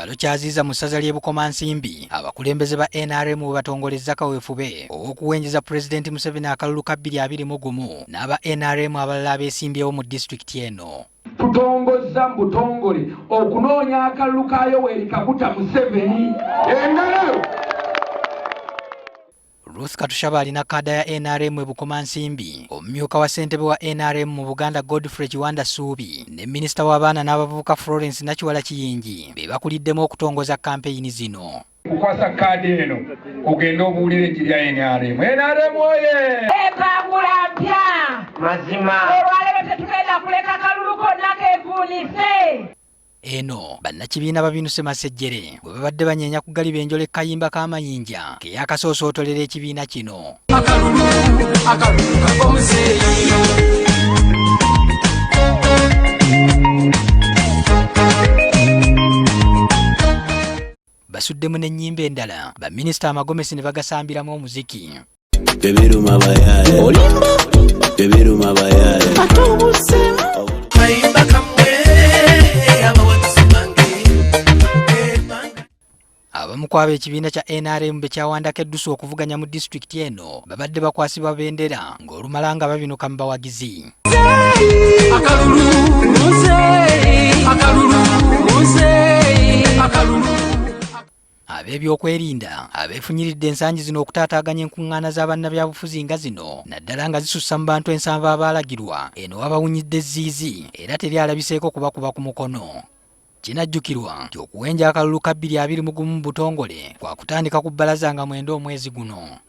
kyalo Kyaziiza mu ssaza ly'e Bukomansimbi, abakulembeze ba nrm we batongolezza kaweefube ow'okuwenjeza Pulezidenti Museveni akalulu ka 2021 n'aba nrm abalala abeesimbyewo mu disitulikiti eno. Tutongozza mu butongole okunoonya akalulu ka Yoweri Kaguta Museveni. Engalo! Ruth Katushabe alina kaada ya nrm e Bukomansimbi, omumyuka wa ssentebe wa nrm mu Buganda Godfrey Kiwanda Ssuubi ne minisita w'abaana n'abavubuka Florence Nakiwala Kiyingi be bakuliddemu okutongoza kampeyini zino. Kukwasa kaadi eno ogende obuulire enjiri ya nrm. Nrm oye! Empangula mpya! Mazima! Olwaleero tetugenda kuleka kalulu konna keevuunise. Eno bannakibiina babinuse masejjere bwe babadde banyeenya ku galiba enjole kayimba k'amayinja ke yakasoosootolera ekibiina kino. Akalulu, akalulu k'omuzeeyi. Basuddemu n'ennyimba endala baminisita amagomesi ne bagasambiramu omuziki. Tebiruma bayaye. Olimba. Tebiruma bayaye. Ate obuseemu. Kayimba kammwe abawagizi bange. Abamu ku abo ekibiina kya nrm be kyawandako eddusu okuvuganya mu disitulikiti eno babadde bakwasibwa bendera ng'olumala nga babinuka mu bawagizi. Akalulu, muzeeyi. Akalulu, muzeeyi. Akalulu. Ab'ebyokwerinda abeefunyiridde ensangi zino okutaataaganya enkuŋŋaana za bannabyabufuzi nga zino naddala nga zisussa mu bantu ensanvu abaalagirwa eno wabawunyidde zziizi era teri alabiseeko kubakuba ku mukono. Kinajjukirwa nti okuwenja akalulu ka 2021 mu butongole kwakutandika ku bbalaza nga 9 omwezi guno.